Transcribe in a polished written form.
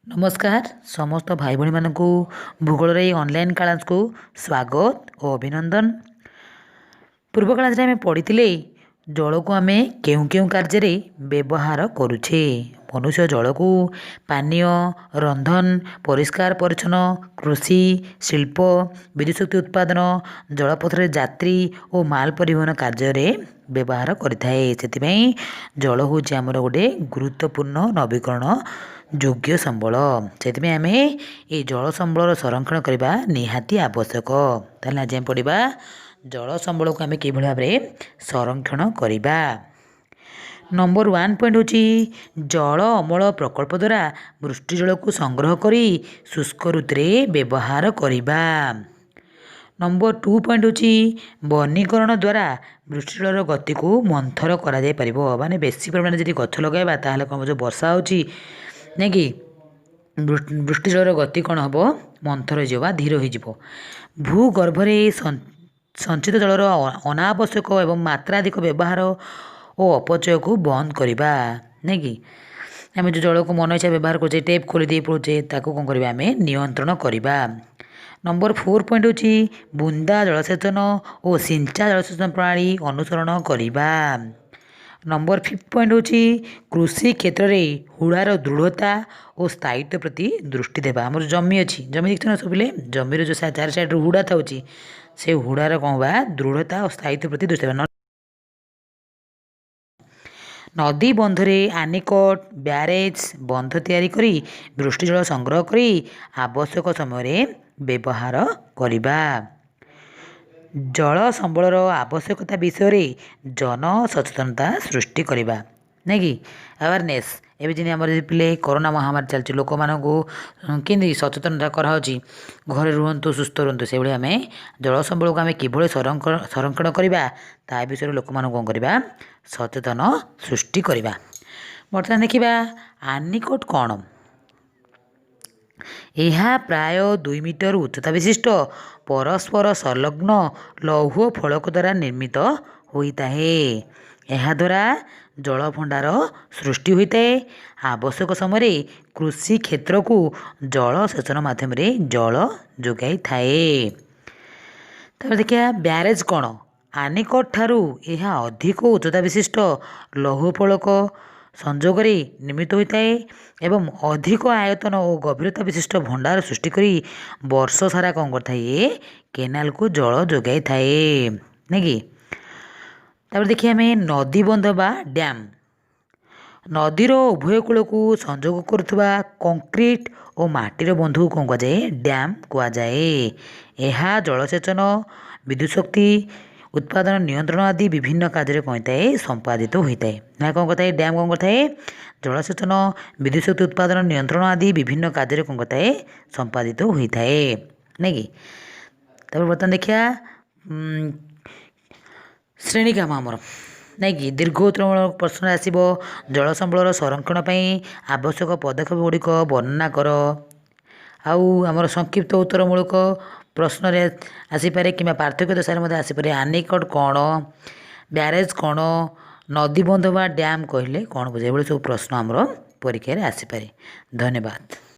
ନମସ୍କାର, ସମସ୍ତ ଭାଇ ଭଉଣୀମାନଙ୍କୁ ଭୂଗୋଳର ଏହି ଅନଲାଇନ୍ କ୍ଲାସ୍କୁ ସ୍ୱାଗତ ଓ ଅଭିନନ୍ଦନ। ପୂର୍ବ କ୍ଲାସ୍ରେ ଆମେ ପଢ଼ିଥିଲେ ଜଳକୁ ଆମେ କେଉଁ କେଉଁ କାର୍ଯ୍ୟରେ ବ୍ୟବହାର କରୁଛେ। ମନୁଷ୍ୟ ଜଳକୁ ପାନୀୟ, ରନ୍ଧନ, ପରିଷ୍କାର ପରିଚ୍ଛନ୍ନ, କୃଷି, ଶିଳ୍ପ, ବିଦ୍ୟୁତ୍ ଶକ୍ତି ଉତ୍ପାଦନ, ଜଳପଥରେ ଯାତ୍ରୀ ଓ ମାଲ ପରିବହନ କାର୍ଯ୍ୟରେ ବ୍ୟବହାର କରିଥାଏ। ସେଥିପାଇଁ ଜଳ ହେଉଛି ଆମର ଗୋଟେ ଗୁରୁତ୍ୱପୂର୍ଣ୍ଣ ନବୀକରଣ ଯୋଗ୍ୟ ସମ୍ବଳ। ସେଥିପାଇଁ ଆମେ ଏଇ ଜଳ ସମ୍ବଳର ସଂରକ୍ଷଣ କରିବା ନିହାତି ଆବଶ୍ୟକ। ତାହେଲେ ଆଜି ଆମେ ପଢ଼ିବା ଜଳ ସମ୍ବଳକୁ ଆମେ କିଭଳି ଭାବରେ ସଂରକ୍ଷଣ କରିବା। ନମ୍ବର 1 ପଏଣ୍ଟ ହେଉଛି ଜଳ ଅମଳ ପ୍ରକଳ୍ପ ଦ୍ୱାରା ବୃଷ୍ଟି ଜଳକୁ ସଂଗ୍ରହ କରି ଶୁଷ୍କ ଋତୁରେ ବ୍ୟବହାର କରିବା। ନମ୍ବର 2 ପଏଣ୍ଟ ହେଉଛି ବନୀକରଣ ଦ୍ୱାରା ବୃଷ୍ଟିଜଳର ଗତିକୁ ମନ୍ଥର କରାଯାଇପାରିବ। ମାନେ ବେଶୀ ପରିମାଣରେ ଯଦି ଗଛ ଲଗାଇବା, ତାହେଲେ କ'ଣ, ଯେଉଁ ବର୍ଷା ହେଉଛି ନାଇଁ କି, ବୃଷ୍ଟିଜଳର ଗତି କ'ଣ ହେବ? ମନ୍ଥର ହେଇଯିବ ବା ଧୀର ହେଇଯିବ। ଭୂଗର୍ଭରେ ସଞ୍ଚିତ ଜଳର ଅନାବଶ୍ୟକ ଏବଂ ମାତ୍ରାଧିକ ବ୍ୟବହାର ଓ ଅପଚୟକୁ ବନ୍ଦ କରିବା, ନାଇଁ କି? ଆମେ ଯେଉଁ ଜଳକୁ ମନ ଇଚ୍ଛା ବ୍ୟବହାର କରୁଛେ, ଟେପ୍ ଖୋଲି ଦେଇ ପଳାଉଛେ, ତାକୁ କ'ଣ କରିବା? ଆମେ ନିୟନ୍ତ୍ରଣ କରିବା। ନମ୍ବର 4 ପଏଣ୍ଟ ହେଉଛି ବୁନ୍ଦା ଜଳସେଚନ ଓ ସିଞ୍ଚା ଜଳସେଚନ ପ୍ରଣାଳୀ ଅନୁସରଣ କରିବା। ନମ୍ବର 5 ପଏଣ୍ଟ ହେଉଛି କୃଷି କ୍ଷେତ୍ରରେ ହୁଡ଼ାର ଦୃଢ଼ତା ଓ ସ୍ଥାୟିତ୍ୱ ପ୍ରତି ଦୃଷ୍ଟି ଦେବା। ଆମର ଜମି ଅଛି, ଜମି ଦେଖିଛ ନା ସବୁ ପିଲେ? ଜମିର ଯେଉଁ ଚାରି ସାଇଡ଼ରୁ ହୁଡ଼ା ଥାଉଛି, ସେ ହୁଡ଼ାର କ'ଣ ବା ଦୃଢ଼ତା ଓ ସ୍ଥାୟିତ୍ୱ ପ୍ରତି ଦୃଷ୍ଟି ଦେବା। ନଦୀ ବନ୍ଧରେ ଆନିକଟ, ବ୍ୟାରେଜ୍, ବନ୍ଧ ତିଆରି କରି ବୃଷ୍ଟିଜଳ ସଂଗ୍ରହ କରି ଆବଶ୍ୟକ ସମୟରେ ବ୍ୟବହାର କରିବା। ଜଳ ସମ୍ବଳର ଆବଶ୍ୟକତା ବିଷୟରେ ଜନସଚେତନତା ସୃଷ୍ଟି କରିବା, ନାଇଁ କି? ଆୱାରନେସ୍। ଏବେ ଯେମିତି ଆମର ପିଲେ କରୋନା ମହାମାରୀ ଚାଲିଛି, ଲୋକମାନଙ୍କୁ କେମିତି ସଚେତନତା କରାହେଉଛି, ଘରେ ରୁହନ୍ତୁ, ସୁସ୍ଥ ରୁହନ୍ତୁ, ସେଇଭଳି ଆମେ ଜଳ ସମ୍ବଳକୁ ଆମେ କିଭଳି ସଂରକ୍ଷଣ କରିବା, ତା ବିଷୟରେ ଲୋକମାନଙ୍କୁ କ'ଣ କରିବା? ସଚେତନ ସୃଷ୍ଟି କରିବା। ବର୍ତ୍ତମାନ ଦେଖିବା ଆନିକଟ କ'ଣ। ଏହା ପ୍ରାୟ 2 ମିଟର ଉଚ୍ଚତା ବିଶିଷ୍ଟ ପରସ୍ପର ସଂଲଗ୍ନ ଲୌହ ଫଳକ ଦ୍ୱାରା ନିର୍ମିତ ହୋଇଥାଏ। ଏହାଦ୍ୱାରା ଜଳଭଣ୍ଡାର ସୃଷ୍ଟି ହୋଇଥାଏ। ଆବଶ୍ୟକ ସମୟରେ କୃଷି କ୍ଷେତ୍ରକୁ ଜଳସେଚନ ମାଧ୍ୟମରେ ଜଳ ଯୋଗାଇଥାଏ। ତାପରେ ଦେଖିବା ବ୍ୟାରେଜ୍ କ'ଣ। ଆନିକଟ ଠାରୁ ଏହା ଅଧିକ ଉଚ୍ଚତା ବିଶିଷ୍ଟ ଲୌହ ଫଳକ ସଂଯୋଗରେ ନିର୍ମିତ ହୋଇଥାଏ ଏବଂ ଅଧିକ ଆୟତନ ଓ ଗଭୀରତା ବିଶିଷ୍ଟ ଭଣ୍ଡାର ସୃଷ୍ଟି କରି ବର୍ଷ ସାରା କ'ଣ କରିଥାଏ? ଏ କେନାଲକୁ ଜଳ ଯୋଗାଇଥାଏ, ନାଇଁ କି? ତାପରେ ଦେଖିବା ଆମେ ନଦୀବନ୍ଧ ବା ଡ୍ୟାମ୍। ନଦୀର ଉଭୟ କୂଳକୁ ସଂଯୋଗ କରୁଥିବା କଂକ୍ରିଟ ଓ ମାଟିର ବନ୍ଧକୁ କ'ଣ କୁହାଯାଏ? ଡ୍ୟାମ୍ କୁହାଯାଏ। ଏହା ଜଳସେଚନ, ବିଦ୍ୟୁତ୍ ଶକ୍ତି ଉତ୍ପାଦନ, ନିୟନ୍ତ୍ରଣ ଆଦି ବିଭିନ୍ନ କାର୍ଯ୍ୟରେ କ'ଣ ହୋଇଥାଏ? ସମ୍ପାଦିତ ହୋଇଥାଏ। ଏହା କ'ଣ କରିଥାଏ? ଡ୍ୟାମ୍ କ'ଣ କରିଥାଏ? ଜଳସେଚନ, ବିଦ୍ୟୁତ୍ ଶକ୍ତି ଉତ୍ପାଦନ, ନିୟନ୍ତ୍ରଣ ଆଦି ବିଭିନ୍ନ କାର୍ଯ୍ୟରେ କ'ଣ କରିଥାଏ? ସମ୍ପାଦିତ ହୋଇଥାଏ, ନାଇଁ କି? ତାପରେ ବର୍ତ୍ତମାନ ଦେଖିବା ଶ୍ରେଣୀ କାମ ଆମର, ନାଇଁ କି? ଦୀର୍ଘ ଉତ୍ତରମୂଳକ ପ୍ରଶ୍ନ ଆସିବ। ଜଳ ସମ୍ବଳର ସଂରକ୍ଷଣ ପାଇଁ ଆବଶ୍ୟକ ପଦକ୍ଷେପ ଗୁଡ଼ିକ ବର୍ଣ୍ଣନା କର। ଆଉ ଆମର ସଂକ୍ଷିପ୍ତ ଉତ୍ତରମୂଳକ ପ୍ରଶ୍ନରେ ଆସିପାରେ କିମ୍ବା ପାର୍ଥକ୍ୟ ଦଶାରେ ମଧ୍ୟ ଆସିପାରେ। ଆନିକଟ କ'ଣ, ବ୍ୟାରେଜ୍ କ'ଣ, ନଦୀବନ୍ଧ ବା ଡ୍ୟାମ୍ କହିଲେ କ'ଣ ବୁଝେ, ଏଭଳି ସବୁ ପ୍ରଶ୍ନ ଆମର ପରୀକ୍ଷାରେ ଆସିପାରେ। ଧନ୍ୟବାଦ।